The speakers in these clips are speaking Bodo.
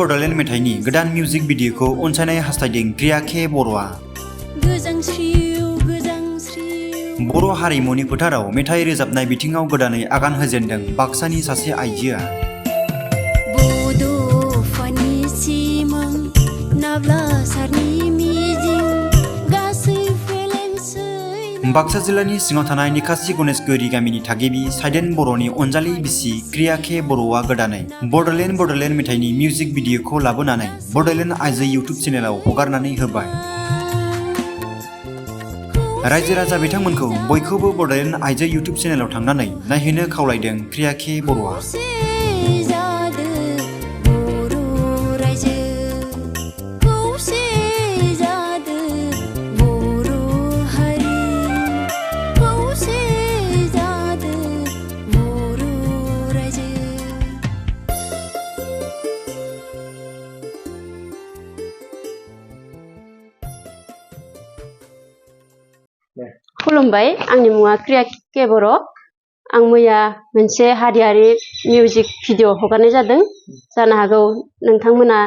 बड'लेण्ड मेथाइनि गोदान मिउजिक भिडिअखौ अनसायनाय हास्थायदों प्रिया के बर'आ। बर' हारिमुनि फोथाराव मेथाइ रोजाबनाय बिथिङाव गोदानै आगान होजेनदों बाक्सानि सासे आइजोआ। बाक्सा जिल्लानि सिङाव थानाय निकासि गणेशगुरी गामिनि थागिबि साइदेन बर'नि अनजालि बिसि प्रिया के बर'आ गोदानै बड'लेण्ड मेथाइनि मिउजिक भिडिअखौ लाबोनानै बड'लेण्ड आइजो इउटुब चेनेलाव हगारनानै होबाय। रायजो राजा बिथांमोनखौ बयखौबो बड'लेण्ड आइजो इउटुब चेनेलाव थांनानै नायहैनो खावलायदों प्रिया के बर'आ। खुलुमबाय, आंनि मुङा प्रिया के बर'। आं मैया मोनसे हारियारि मिउजिक भिडिअ हगारनाय जादों। जानो हागौ नोंथांमोना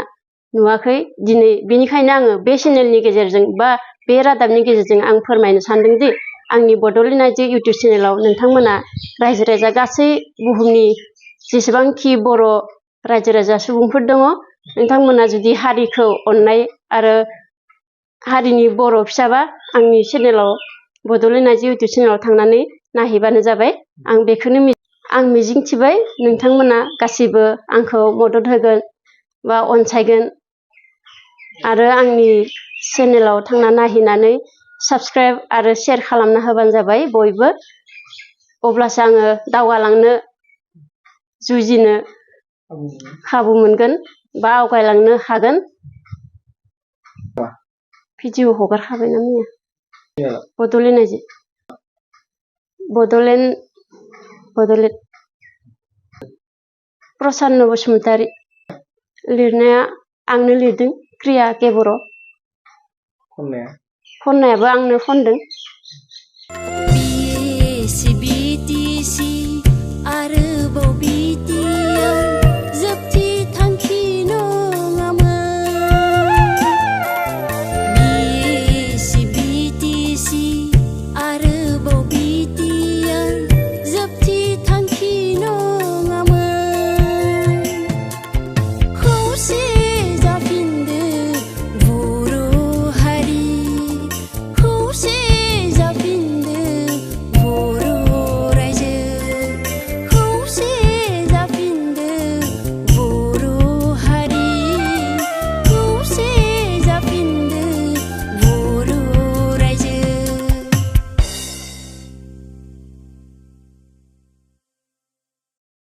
नुवाखै दिनै, बेनिखायनो आङो बे चेनेलनि गेजेरजों बा बे रादाबनि गेजेरजों आं फोरमायनो सानदों दि आंनि बड'लेण्ड आइजो इउटुब चेनेलाव नोंथांमोना रायजो राजा गासै बुहुमनि जेसेबांखि बर' रायजो राजा सुबुंफोर दङ, नोंथांमोना जुदि हारिखौ अननाय आरो हारिनि बर' फिसाबा आंनि चेनेलाव बड'लेण्ड आइजो इउटुब चेनेलाव थांनानै नायहैबानो जाबाय। आं बेखौनो मिजिंथिबाय नोंथांमोना गासिबो आंखौ मदद होगोन बा अनसायगोन आरो आंनि चेनेलाव थांना नायहैनानै साबस्क्राइब आरो शेयार खालामना होबानो जाबाय बयबो। अब्लासो आङो दावगालांनो जुजिनो खाबु मोनगोन बा आवगायलांनो हागोन। भिडिअ हगारखाबायना मैया बड'लेण्ड आइजो बड'लेण्ड प्रसान्न बसुमतारी लिरनाया आंनो लिरदों, प्रिया के बर'। खननायाबो आंनो खनदों।